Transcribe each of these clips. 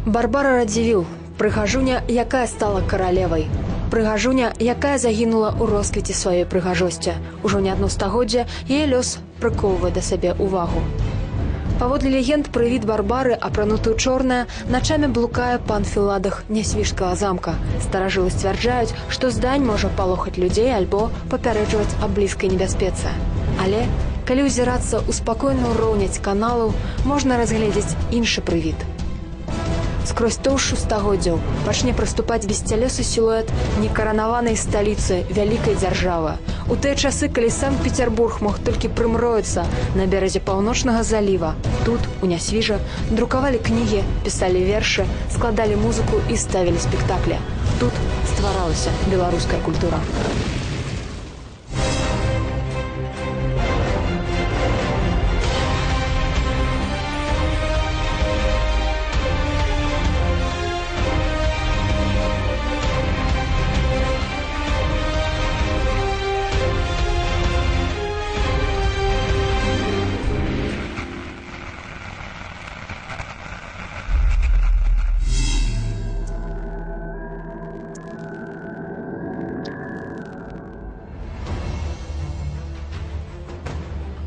Барбара Радзівіл, прыгажуня, якая стала каралевай. Прыгажуня, якая загінула ў росквіце сваёй прыгажосці. Ужо не адно стагоддзе яе лёс прыкоўвае да сябе ўвагу. Паводле легенд, прывід Барбары, апрануты ў чорнае, начамі блукае па анфіладах Нясвіжскага замка. Старажылы сцвярджаюць, што здань можа палохаць людзей альбо папярэджваць аб блізкай небяспецы. Але калі ўзірацца ў спакойную роўняць каналаў, можна разгледзець іншы прывід. Скрозь тоўшчу стагоддзяў пачне праступаць бесцялёсы сілуэт некаранаванай сталіцы вялікай дзяржавы. У тыя часы, калі Санкт-Петербург мог толькі прымроіцца на беразе паўночнага заліва, тут, у Нясвіжа, друкавалі кнігі, пісалі вершы, складалі музыку і ставілі спектаклі. Тут стваралася беларуская культура.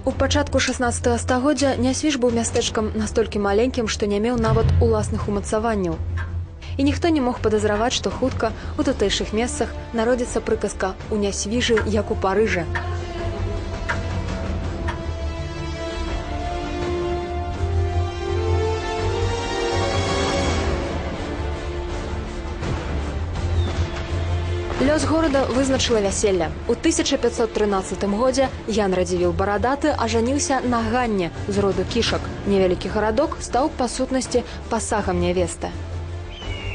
У пачатку 16 стагоддзя Нясвіж быў мястэчкам настолькі маленькім, што не меў нават уласных умацаванняў. І ніхто не мог падазраваць, што хутка ў тутэйшых месцах народзіцца прыказка «У Нясвіжы, як у Парыжы». Лёс горада вызначыла вяселле. У 1513 годзе Ян Радзівіл Барадаты ажаніўся на Ганне з роду Кішак. Невялікі гарадок стаў, па сутнасці, пасагам нявесты.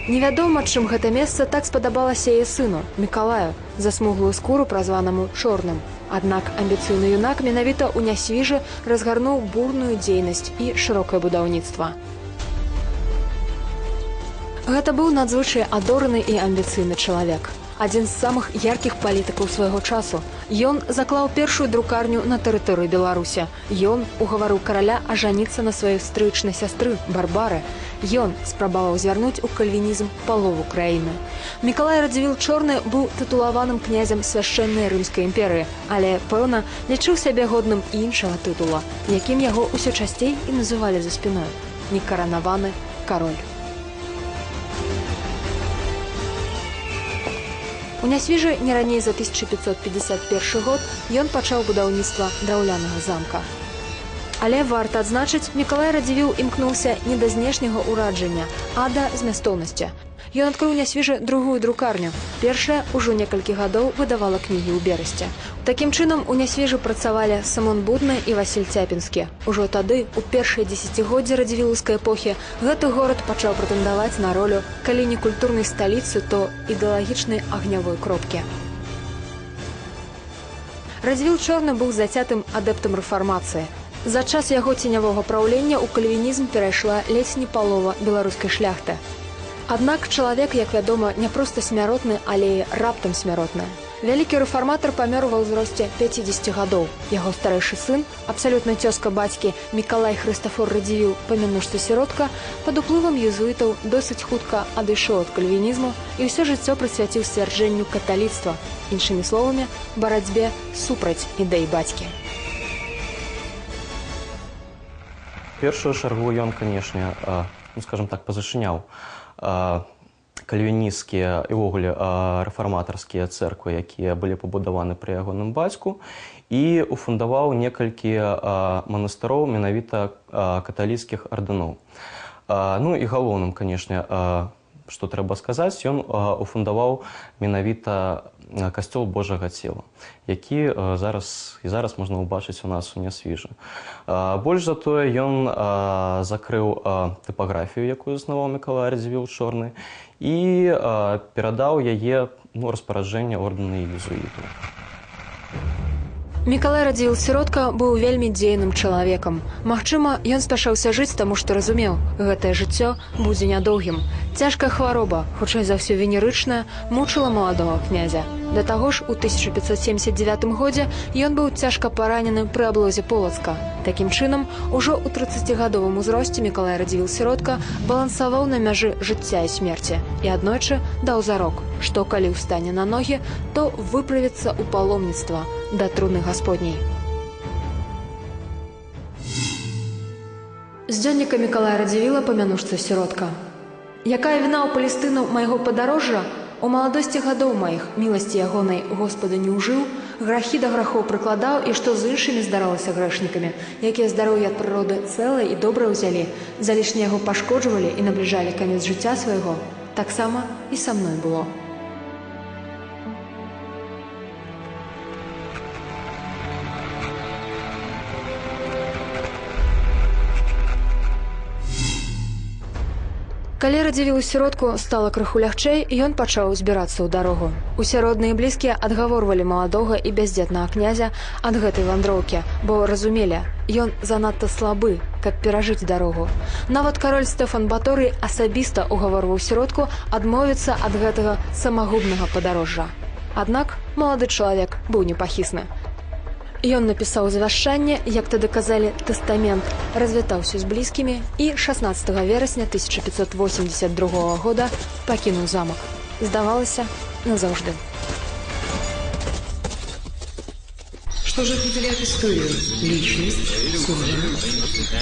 Невядома, чым гэта месца так спадабалася яе сыну, Мікалаю, за смуглую скуру, празванаму чорным. Аднак амбіцыйны юнак менавіта ў Нясвіжы разгарнуў бурную дзейнасць і шырокае будаўніцтва. Гэта быў надзвычай адораны і амбіцыйны чалавек. Адзін з самых яркіх палітыкаў свайго часу. Ён заклаў першую друкарню на тэрыторыі Беларусі. Ён угаварыў караля ажаніцца на сваёй стрыечнай сястры Барбары. Ён спрабаваў звярнуць у кальвінізм палову краіны. Мікалай Радзівіл Чорны быў тытулаваным князем Свяшчэннай Рымскай імперыі, але, пэўна, лічыў сябе годным іншага тытула, якім яго ўсё часцей і называлі за спіной – некаранаваны кароль. У Нясвіжы не раней за 1551 год ён пачаў будаўніцтва драўлянага замка. Але варта адзначыць, Мікалай Радзівіл імкнуўся не да знешняга ўраджання, а да змястоўнасці. Ён адкрыў у Нясвіжы другую друкарню. Першая ўжо некалькі гадоў выдавала кнігі ў Берасці. Такім чынам, у Нясвіжы працавалі Сымон Будны і Васіль Цяпінскі. Ужо тады, у першыя дзесяцігоддзі радзівілаўскай эпохі, гэты горад пачаў прэтэндаваць на ролю, калі не культурнай сталіцы, то ідэалагічнай агнявой кропкі. Радзівіл Чорны быў зацятым адэптам рэфармацыі. За час яго ценявога праўлення ў кальвінізм перайшла ледзь не палова беларускай шляхты. Аднак чалавек, як вядома, не проста смяротны, але і раптам смяротны. Вялікі рэфарматар памёр ва ўзросце 50 гадоў. Яго старэйшы сын, абсалютна цёзка бацькі Мікалай Хрыстафор Радзівіл па мянушцы Сіротка, пад уплывам езуітаў досыць хутка адышоў ад кальвінізму і ўсё жыццё прысвяціў сцвярджэнню каталіцтва, іншымі словамі, барацьбе супраць ідэй бацькі. Першую чаргу ён, канешне, ну, скажем так, пазачыняў кальвінісцкія і ўвогуле рэфарматарскія цэрквы, якія былі пабудаваны пры ягоным бацьку, і уфундаваў некалькі манастыроў менавіта каталіцкіх ардэноў. Ну і галоўным, канешне, што трэба сказаць, ён уфундаваў менавіта касцёл Божага цела, які зараз і зараз можна ўбачыць у нас у Нясвіжы. Больш за тое, ён закрыў тыпаграфію, якую заснаваў Мікалай Радзівіл Чорны, і перадаў яе, ну, распараджэнне ордэна езуітаў. Мікалай Радзівіл Сіротка быў вельмі дзейным чалавекам. Магчыма, ён спяшаўся жыць, таму што разумеў, гэтае жыццё будзе нядоўгім. Цяжкая хвароба, хутчэй за ўсё венерычная, мучыла маладога князя. Да таго ж, у 1579 годзе ён быў цяжка паранены пры аблозе Полацка. Такім чынам, ужо ў 30-гадовым узросце Мікалай Радзівіл Сіротка балансаваў на мяжы жыцця і смерці і аднойчы даў зарок, што калі ўстане на ногі, то выправіцца ў паломніцтва да труны Гасподняй. З дзённіка Мікалая Радзівіла па мянушцы Сіротка. Якая віна ў Палестыну майго падарожжа? У маладосці гадоў маіх міласці ягонай Господа не ўжыў, грахі да грахоў прыкладаў і што з іншымі здаралася грэшнікамі, якія здароўе ад прыроды цэлае і добрае ўзялі, залішне яго пашкоджвалі і набліжалі канец жыцця свайго, таксама і са мной было. Калі Радзівілу Сіротку стала крыху лягчэй, ён пачаў збірацца ў дарогу. Усе родныя і блізкія адгаворвалі маладога і бяздзетнага князя ад гэтай вандроўкі, бо разумелі, ён занадта слабы, каб перажыць дарогу. Нават кароль Стэфан Баторый асабіста угаворваў Сіротку адмовіцца ад гэтага самагубнага падарожжа. Аднак малады чалавек быў непахісны. Ён напісаў завяшчанне, як тады казалі, тэстамент, развітаўся з блізкімі і 16 верасня 1582 года пакінуў замак. Здавалася, назаўжды. Что же определяет историю? Личность, судьба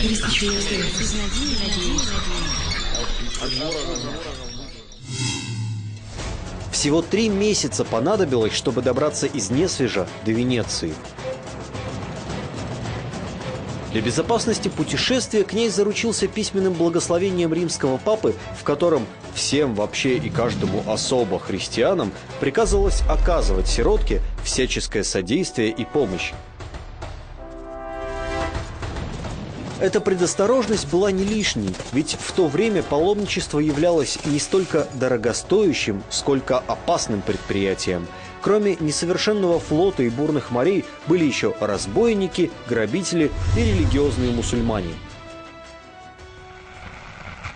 или стечение обстоятельств? Всего 3 месяца понадобилось, чтобы добраться из Несвижа до Венеции. Для безопасности путешествия князь заручился письменным благословением римского папы, в котором всем вообще и каждому особо христианам приказывалось оказывать сиротке всяческое содействие и помощь. Эта предосторожность была не лишней, ведь в то время паломничество являлось не столько дорогостоящим, сколько опасным предприятием. Кроме несовершенного флота и бурных морей были еще разбойники, грабители и религиозные мусульмане.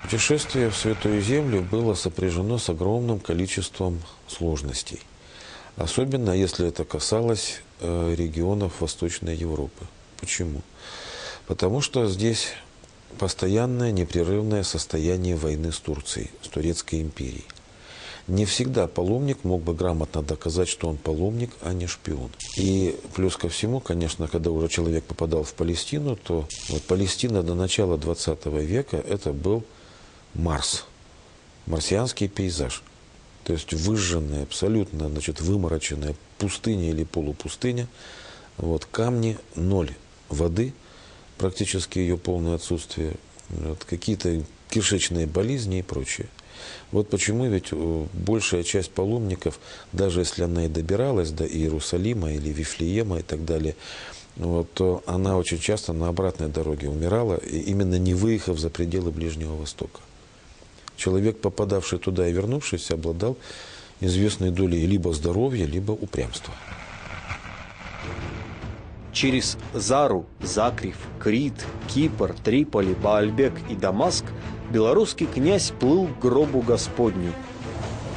Путешествие в Святую Землю было сопряжено с огромным количеством сложностей. Особенно, если это касалось регионов Восточной Европы. Почему? Потому что здесь постоянное непрерывное состояние войны с Турцией, с Турецкой империей. Не всегда паломник мог бы грамотно доказать, что он паломник, а не шпион. И плюс ко всему, конечно, когда уже человек попадал в Палестину, то вот Палестина до начала 20 века это был Марс, марсианский пейзаж. То есть выжженная, абсолютно, значит, вымороченная пустыня или полупустыня. Вот, камни, ноль воды, практически ее полное отсутствие, вот, какие-то кишечные болезни и прочее. Вот почему ведь большая часть паломников, даже если она и добиралась до Иерусалима или Вифлеема и так далее, вот, то она очень часто на обратной дороге умирала, и именно не выехав за пределы Ближнего Востока. Человек, попадавший туда и вернувшийся, обладал известной долей либо здоровья, либо упрямства. Через Зару, Закрив, Крит, Кипр, Триполи, Баальбек и Дамаск белорусский князь плыл к гробу Господню.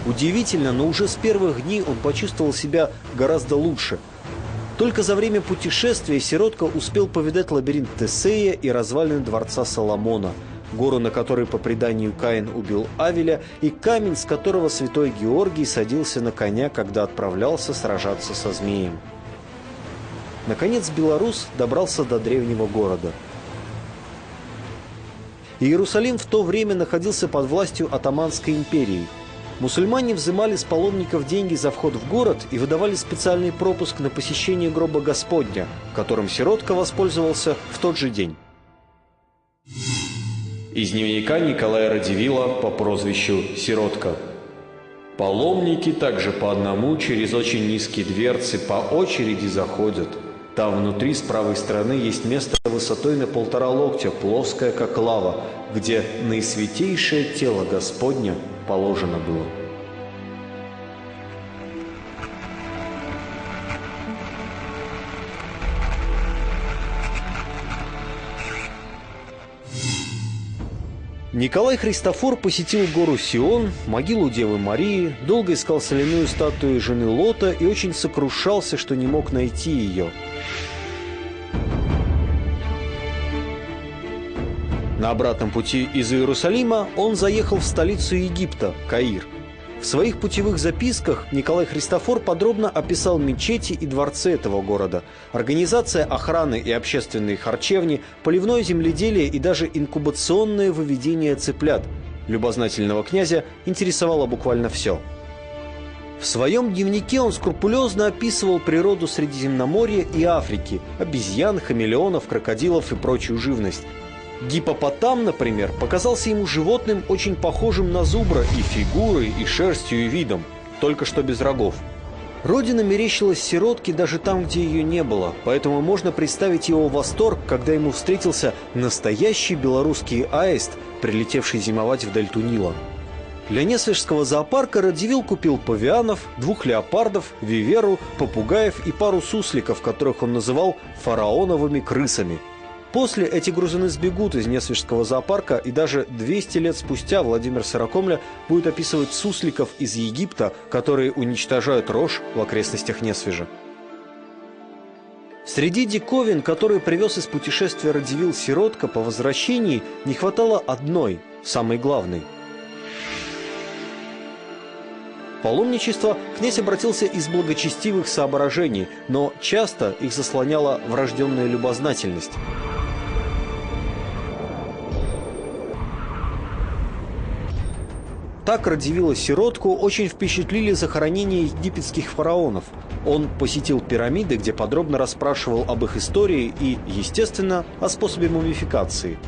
Удивительно, но уже с первых дней он почувствовал себя гораздо лучше. Только за время путешествия Сиротка успел повидать лабиринт Тесея и развалины дворца Соломона, гору, на которой, по преданию, Каин убил Авеля, и камень, с которого святой Георгий садился на коня, когда отправлялся сражаться со змеем. Наконец белорус добрался до древнего города. Иерусалим в то время находился под властью Оттоманской империи. Мусульмане взимали с паломников деньги за вход в город и выдавали специальный пропуск на посещение гроба Господня, которым Сиротка воспользовался в тот же день. Из дневника Николая Радивила по прозвищу Сиротка. Паломники также по одному через очень низкие дверцы по очереди заходят. Там внутри с правой стороны есть место высотой на 1,5 локтя, плоское, как лава, где наисвятейшее тело Господня положено было. Николай Христофор посетил гору Сион, могилу Девы Марии, долго искал соляную статую жены Лота и очень сокрушался, что не мог найти ее. На обратном пути из Иерусалима он заехал в столицу Египта, Каир. В своих путевых записках Николай Христофор подробно описал мечети и дворцы этого города, организация охраны и общественные харчевни, поливное земледелие и даже инкубационное выведение цыплят. Любознательного князя интересовало буквально все. В своем дневнике он скрупулезно описывал природу Средиземноморья и Африки, обезьян, хамелеонов, крокодилов и прочую живность. Гиппопотам, например, показался ему животным, очень похожим на зубра и фигурой, и шерстью, и видом, только что без рогов. Родина мерещилась Сиротке даже там, где ее не было, поэтому можно представить его восторг, когда ему встретился настоящий белорусский аист, прилетевший зимовать в дельту Нила. Для Несвижского зоопарка Радзивилл купил павианов, 2 леопардов, виверу, попугаев и пару сусликов, которых он называл фараоновыми крысами. После эти грузины сбегут из Несвижского зоопарка, и даже 200 лет спустя Владимир Сорокомля будет описывать сусликов из Египта, которые уничтожают рожь в окрестностях Несвижа. Среди диковин, которые привез из путешествия Радзивилл Сиротка, по возвращении не хватало одной, самой главной. В паломничество князь обратился из благочестивых соображений, но часто их заслоняла врожденная любознательность. Так Радзивилла Сиротку очень впечатлили захоронения египетских фараонов. Он посетил пирамиды, где подробно расспрашивал об их истории и, естественно, о способе мумификации.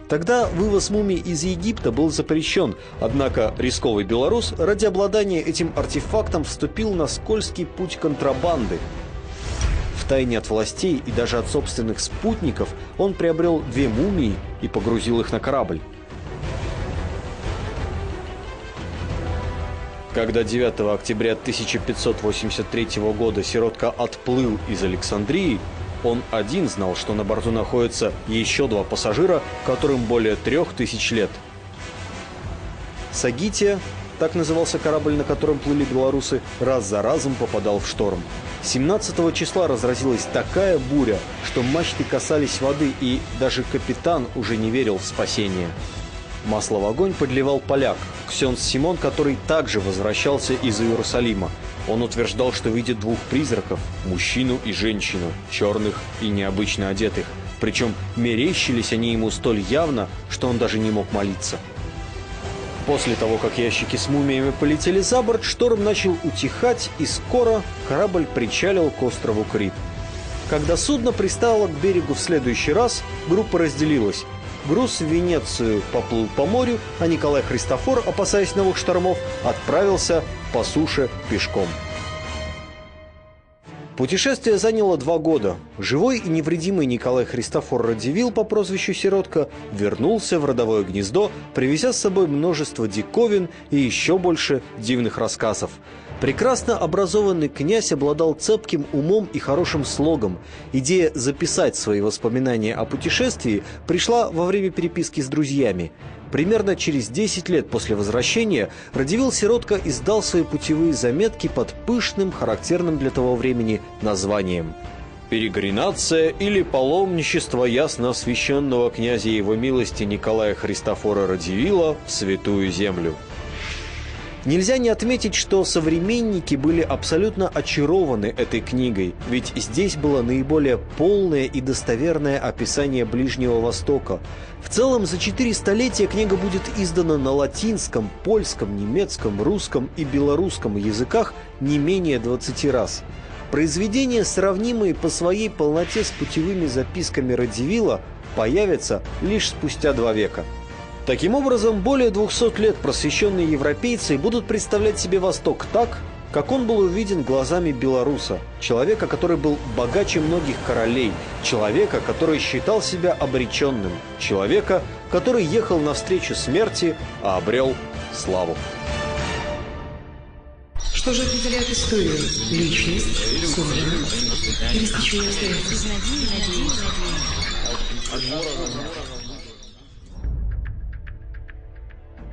Тогда вывоз мумий из Египта был запрещен, однако рисковый белорус ради обладания этим артефактом вступил на скользкий путь контрабанды. Втайне от властей и даже от собственных спутников он приобрел 2 мумии и погрузил их на корабль. Когда 9 октября 1583 года Сиротка отплыл из Александрии, он один знал, что на борту находятся еще 2 пассажира, которым более 3000 лет. Сагития, так назывался корабль, на котором плыли белорусы, раз за разом попадал в шторм. 17 числа разразилась такая буря, что мачты касались воды, и даже капитан уже не верил в спасение. Масло в огонь подливал поляк, ксендз Симон, который также возвращался из Иерусалима. Он утверждал, что видит 2 призраков – мужчину и женщину, черных и необычно одетых. Причем мерещились они ему столь явно, что он даже не мог молиться. После того, как ящики с мумиями полетели за борт, шторм начал утихать, и скоро корабль причалил к острову Крит. Когда судно пристало к берегу в следующий раз, группа разделилась. Груз в Венецию поплыл по морю, а Николай Христофор, опасаясь новых штормов, отправился по суше пешком. Путешествие заняло 2 года. Живой и невредимый Николай Христофор Радзивилл по прозвищу Сиротка вернулся в родовое гнездо, привезя с собой множество диковин и еще больше дивных рассказов. Прекрасно образованный князь обладал цепким умом и хорошим слогом. Идея записать свои воспоминания о путешествии пришла во время переписки с друзьями. Примерно через 10 лет после возвращения Радзивилл Сиротка издал свои путевые заметки под пышным, характерным для того времени названием «Перегринация или паломничество ясно освященного князя его милости Николая Христофора Радзивилла в Святую Землю». Нельзя не отметить, что современники были абсолютно очарованы этой книгой, ведь здесь было наиболее полное и достоверное описание Ближнего Востока. В целом, за 4 столетия книга будет издана на латинском, польском, немецком, русском и белорусском языках не менее 20 раз. Произведения, сравнимые по своей полноте с путевыми записками Радзивилла, появятся лишь спустя 2 века. Таким образом, более 200 лет просвещенные европейцы будут представлять себе Восток так, как он был увиден глазами белоруса, человека, который был богаче многих королей, человека, который считал себя обреченным, человека, который ехал навстречу смерти, а обрел славу. Что же определяет историю? Личность, судьба или стечение обстоятельств?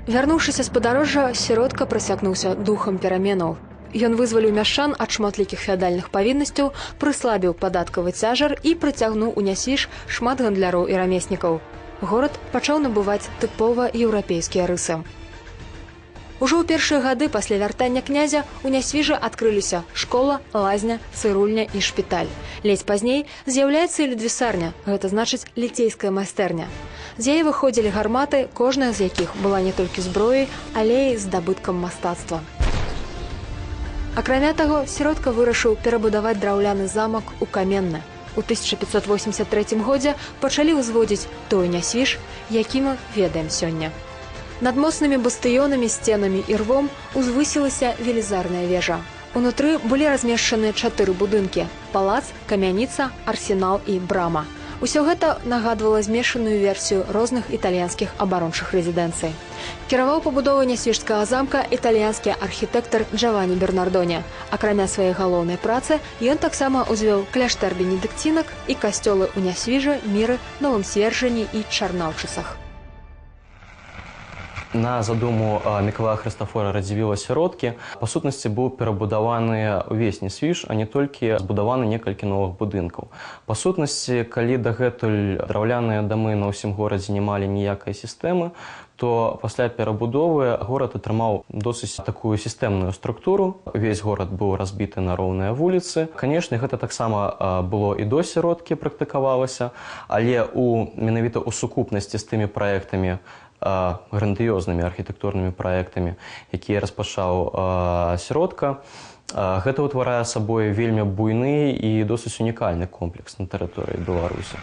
Вярнуўшыся з падарожжа, Сіротка прасякнуўся духам пераменаў. Ён вызваліў мяшчан ад шматлікіх феадальных павіннасцяў, прыслабіў падаткавы цяжар і прыцягнуў у Нясвіж шмат гандляроў і рамеснікаў. Горад пачаў набываць тыпова еўрапейскія рысы. Ужо ў першыя гады пасля вяртання князя ў Нясвіжы адкрыліся школа, лазня, сырульня і шпіталь. Ледзь пазней з'яўляецца і ледвісарня, гэта значыць ліцейская майстэрня. З яе выходзілі гарматы, кожная з якіх была не толькі зброяй, але і здабыткам мастацтва. Акрамя таго, Сіротка вырашыў перабудаваць драўляны замак у каменны. У 1583 годзе пачалі ўзводзіць той Нясвіж, які мы ведаем сёння. Над моцнымі бастыёнамі, сценамі і рвом узвысілася велізарная вежа. Унутры былі размешчаны 4 будынкі – палац, камяніца, арсенал і брама. Усё гэта нагадвала змешаную версію розных італьянскіх абарончых рэзідэнцый. Кіраваў пабудовай Нясвіжскага замка італьянскі архітэктар Джавані Бернардоне. Акрамя сваёй галоўнай працы, ён таксама ўзвёў кляштар бенедыкцінак і касцёлы ў Нясвіжы, Міры, Новым Свержані і Чарнаўчыцах. На задуму Мікалая Хрыстафора Радзівіла Сіроткі па сутнасці быў перабудаваны ўвесь Нясвіж, а не толькі збудаваны некалькі новых будынкаў. Па сутнасці, калі дагэтуль драўляныя дамы на ўсім горадзе не мелі ніякай сістэмы, то пасля перабудовы горад атрымаў досыць такую сістэмную структуру. Увесь горад быў разбіты на роўныя вуліцы. Канешне, гэта таксама было і до Сіроткі практыкавалася, але менавіта ў сукупнасці з тымі праектамі, грандыёзнымі архітэктурнымі праектамі, якія распачаў Сіротка, гэта ўтварае сабой вельмі буйны і досыць унікальны комплекс на тэрыторыі Беларусі.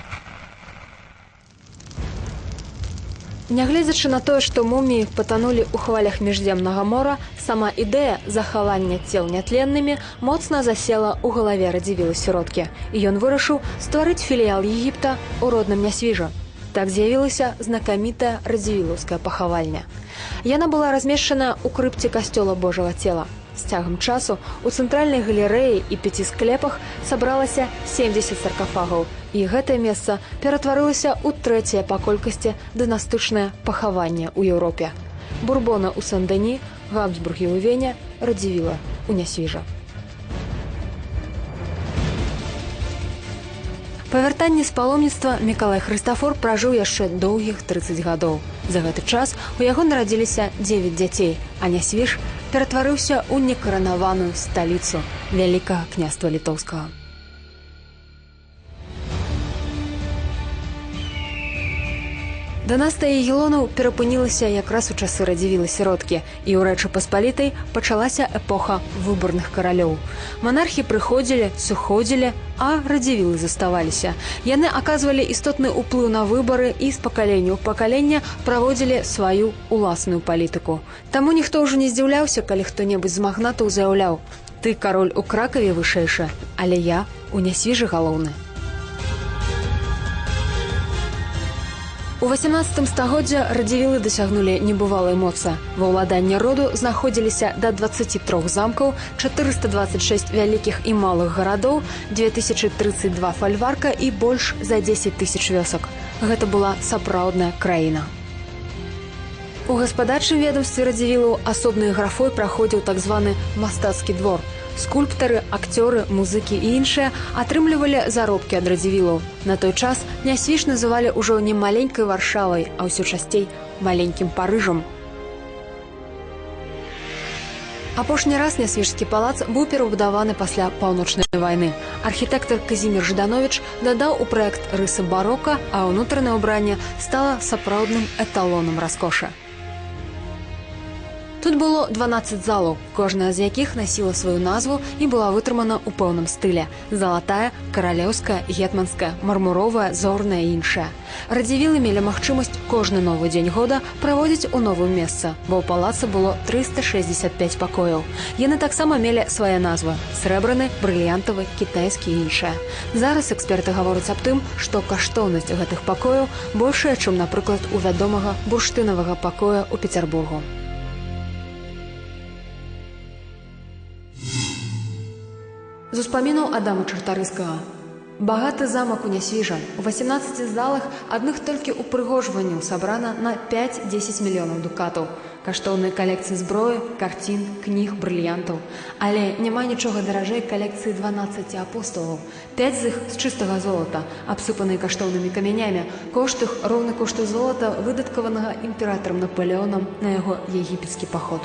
Нягледзячы на тое, што муміі патанулі ў хвалях Міжземнага мора, сама ідэя захавання цел нятленнымі моцна засела ў галаве Радзівіла Сіроткі, і ён вырашыў стварыць філіял Егіпта ў родным Нясвіжы. Так з'явілася знакамітая радзівілаўская пахавальня. Яна была размешчана ў крыпце касцёла Божага цела. З цягам часу ў цэнтральнай галерэі і 5 склепах сабралася 70 саркафагаў, і гэтае месца ператварылася ў трэцяе па колькасці дынастычнае пахаванне ў Еўропе. Бурбона ў Сен-Дэні, Габсбургі ў Вене, Радзівіла ў Нясвіжа. Па вяртанні з паломніцтва Мікалай Хрыстафор пражыў яшчэ доўгіх 30 гадоў. За гэты час у яго нарадзіліся 9 дзяцей, а Нясвіж ператварыўся ў некаранаваную сталіцу Вялікага княства Літоўскага. Дынастыя Ягелонаў перапынілася якраз у часы Радзівіла Сіроткі, і ў Рэчы Паспалітай пачалася эпоха выбарных каралёў. Манархі прыходзілі, сыходзілі, а Радзівілы заставаліся. Яны аказвалі істотны ўплыў на выбары і з пакалення ў пакаленне праводзілі сваю уласную палітыку. Таму ніхто ўжо не здзіўляўся, калі хто-небудзь з магнатаў заяўляў: «Ты кароль у Кракаве вышэйшы, але я у Нясвіжы галоўны». У 18 стагоддзя Радзівілы дасягнулі небывалай моцы. Ва ўладанні роду знаходзіліся да 23 замкаў, 426 вялікіх і малых гарадоў, 2032 фальварка і больш за 10 тысяч вёсак. Гэта была сапраўдная краіна. У гаспадарчым ведомстве Радзівілаў асобнай графой праходзіў так званы мастацкі двор. Скульптары, акцёры, музыкі і іншыя атрымлівалі заробкі ад Радзівілаў. На той час Нясвіж называлі ўжо не маленькай Варшавай, а ўсё часцей маленькім Парыжам. Апошні раз Нясвіжскі палац быў перабудаваны пасля Паўночнай вайны. Архітэктар Казімір Ждановіч дадаў у праект рысы барока, а ўнутранае ўбранне стала сапраўдным эталонам раскошы. Тут было 12 залаў, кожная з якіх насіла сваю назву і была вытрымана ў пэўным стылі: залатая, каралеўская, гетманская, мармуровая, зорная і іншая. Радзівілы мелі магчымасць кожны новы дзень года праводзіць у новым месцы, бо ў палацы было 365 пакояў. Яны таксама мелі свае назвы: срэбраны, брыльянтавы, кітайскі і іншае. Зараз эксперты гавораць аб тым, што каштоўнасць гэтых пакояў большая, чым, напрыклад, у вядомага бурштынавага пакоя ў Пецярбургу. З успамінаў Адама Чартарыскага. Багаты замак у Нясвіжа. У 18 залах адных толькі ўпрыгожванняў сабрана на 5-10 мільёнаў дукатаў. Каштоўныя калекцыі зброі, карцін, кніг, брыльянтаў. Але няма нічога даражэй калекцыі 12 апосталаў. 5 з іх з чыстага золата, абсыпаныя каштоўнымі камянямі. Кошт іх роўны кошту золата, выдаткаванага імператарам Наполеонам на яго егіпецкі паход.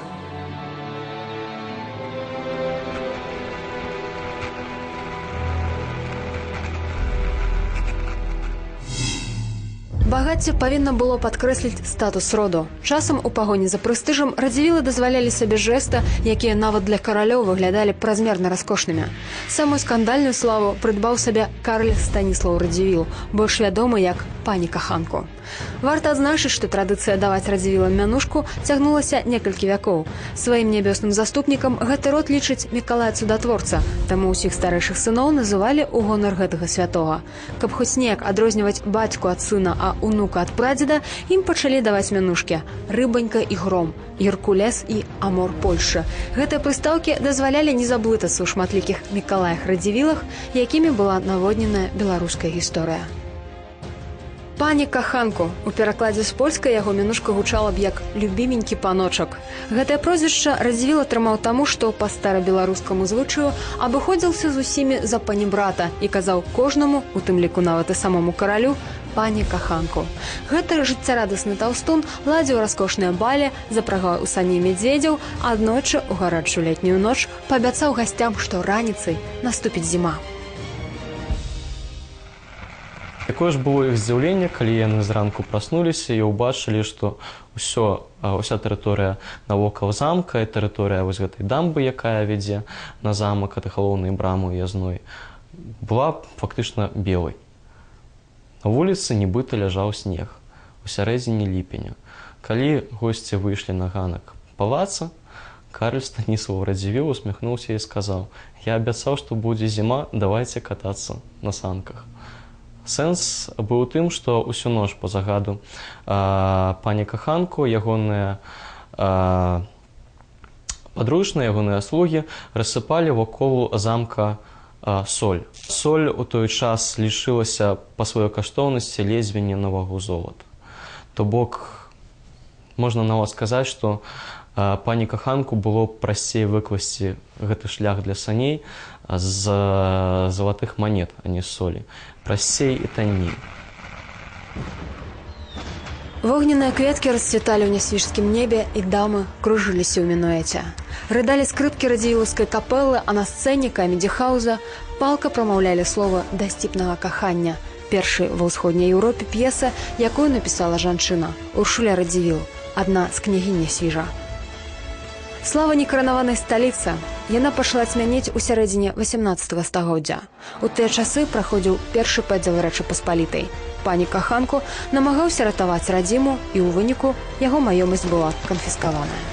Багацце павінна было падкрэсліць статус роду. Часам у пагоні за прэстыжам Радзівілы дазвалялі сабе жэсты, якія нават для каралёў выглядалі празмерна раскошнымі. Самую скандальную славу прыдбаў сабе Карл Станіслаў Радзівіл, больш вядомы як пані каханку. Варта адзначыць, што традыцыя даваць Радзівілам мянушку цягнулася некалькі вякоў. Сваім нябёсным заступнікам гэты род лічыць Мікалая Цудатворца, таму ўсіх старэйшых сыноў называлі ў гонар гэтага святога. Каб хоць неяк адрозніваць бацьку ад сына, а унука ад прадзеда, ім пачалі даваць мянушкі «Рыбанька і гром», «Геркулес» і «Амор Польшчы». Гэтыя прыстаўкі дазвалялі не заблытацца ў шматлікіх Мікалаях Радзівілах, якімі была наводненая беларуская гісторыя. Пані каханку. У перакладзе з польскай яго мянушка гучала б як «любіменькі паночак». Гэтае прозвішча Радзівіл атрымаў таму, што па старабеларускаму звычаю абыходзіўся з усімі за панібрата і казаў кожнаму, у тым ліку нават і самому каралю, пані каханку. Гэты жыццярадасны таўстун ладзіў раскошныя балі, запрагаў у сані мядзведзяў, а аднойчы ў гарачую летнюю ноч паабяцаў гасцям, што раніцай наступіць зіма. Якое ж было іх здзіўленне, калі яны зранку праснуліся і ўбачылі, што ўся тэрыторыя навокал замка і тэрыторыя вось гэтай дамбы, якая вядзе на замак ад галоўнай брамы уязной, была фактычна белай. На вуліцы нібыта ляжаў снег у сярэдзіне ліпеня. Калі госці выйшлі на ганак палаца, Карл Станіслаў Радзівіл усміхнуўся і сказаў: «Я абяцаў, што будзе зіма, давайце катацца на санках». Сэнс быў у тым, што ўсю ноч па загаду пані каханку ягоныя падручныя, ягоныя слугі рассыпалі вакол замка соль. Соль у той час лічылася па сваёй каштоўнасці ледзьве не на вагу золата. То бок можна нават сказаць, што пані каханку было прасцей выкласці гэты шлях для саней з залатых манет, а не з солі. Прасцей і танней. Вогненныя кветкі расцвіталі ў нясвіжскім небе, і дамы кружыліся ў мінуэце. Рыдалі скрыпкі радзівілаўскай капэлы, а на сцэне камедзі-хаўза палка прамаўлялі слова дасціпнага кахання. Першай ва ўсходняй Еўропе п'еса, якую напісала жанчына Уршуля Радзівіл, адна з княгінь Нясвіжа. Слава некаранаванай сталіцы. Яна пачала цьмянець у сярэдзіне 18 стагоддзя. У тыя часы праходзіў першы падзел Рэчы Паспалітай. Пані каханку намагаўся ратаваць радзіму, і ў выніку яго маёмасць была канфіскаваная.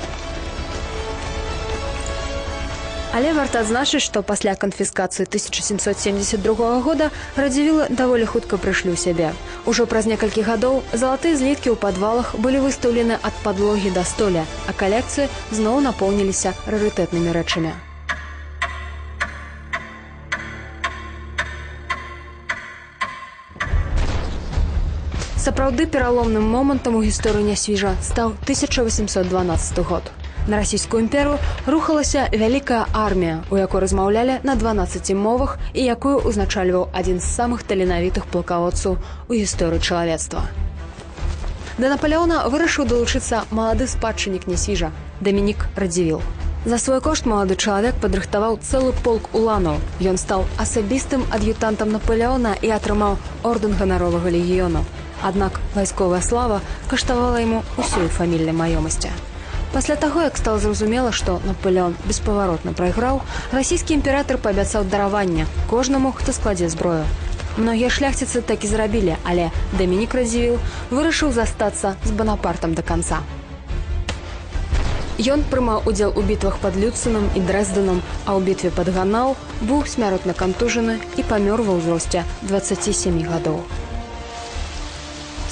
Але варта адзначыць, што пасля канфіскацыі 1772 года Радзівілы даволі хутка прыйшлі ў сябе. Ужо праз некалькі гадоў залатыя зліткі ў падвалах былі выстаўлены ад падлогі да столя, а калекцыі зноў напоўніліся рарытэтнымі рэчамі. Сапраўды пераломным момантам у гісторыі Нясвіжа стаў 1812 год. На расійскую імперыю рухалася вялікая армія, у якой размаўлялі на 12 мовах і якую ўзначальваў адзін з самых таленавітых палкаводцаў у гісторыі чалавецтва. Да Наполеона вырашыў далучыцца малады спадчыннік Нясвіжа Дамінік Радзівіл. За свой кошт малады чалавек падрыхтаваў цэлы полк уланаў. Ён стаў асабістым ад'ютантам Наполеона і атрымаў ордэн ганаровага легіёну. Аднак вайсковая слава каштавала яму ўсёй фамільнай маёмасці. Пасля таго, як стала зразумела, што Наполеон беспаваротна прайграў, расійскі імператар паабяцаў дараванне кожнаму, хто складзе зброю. Многія шляхціцы так і зрабілі, але Дамінік Радзівіл вырашыў застацца з Банапартам да канца. Ён прымаў удзел у бітвах пад Люцэнам і Дрэздэном, а ў бітве пад Ганау быў смяротна кантужаны і памёр ва ўзросце 27 гадоў.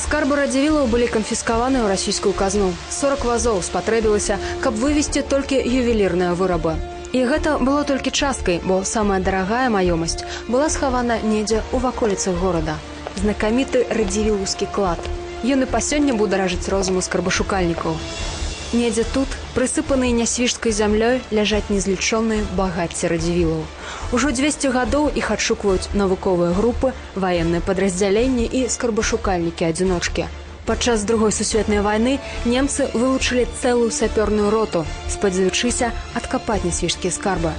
Скарбы Радзівілаў былі канфіскаваны ў расійскую казну. 40 вазоў спатрэбілася, каб вывезці толькі ювелірныя вырабы. І гэта было толькі часткай, бо самая дарагая маёмасць была схавана недзе ў ваколіцах горада. Знакаміты радзівілаўскі клад. Ён і па сёння бударажыць розуму скарбашукальнікаў. Недзе тут, прысыпаныя нясвіжскай зямлёй, ляжаць незлічоныя багацці Радзівілаў. Ужо 200 гадоў іх адшукваюць навуковыя групы, ваенныя падраздзяленні і скарбашукальнікі-адзіночкі. Падчас Другой сусветнай вайны немцы вылучылі цэлую сапёрную роту, спадзяючыся адкапаць нясвіжскія скарбы.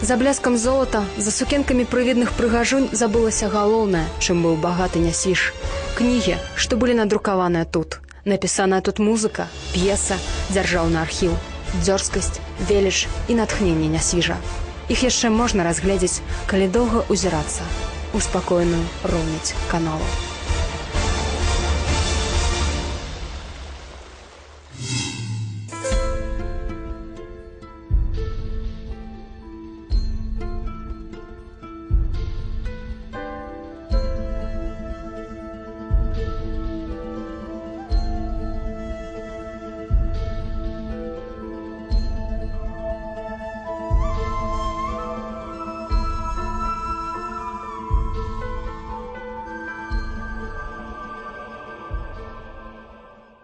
За бляскам золата, за сукенкамі прывідных прыгажунь забылася галоўнае, чым быў багаты Нясвіж. Кнігі, што былі надрукаваныя тут. Напісаная тут музыка, п'еса, дзяржаўны архіў, дзёрзкасць, веліч і натхненне Нясвіжа. Іх яшчэ можна разгледзець, калі доўга ўзірацца ў спакойную роўніць каналу.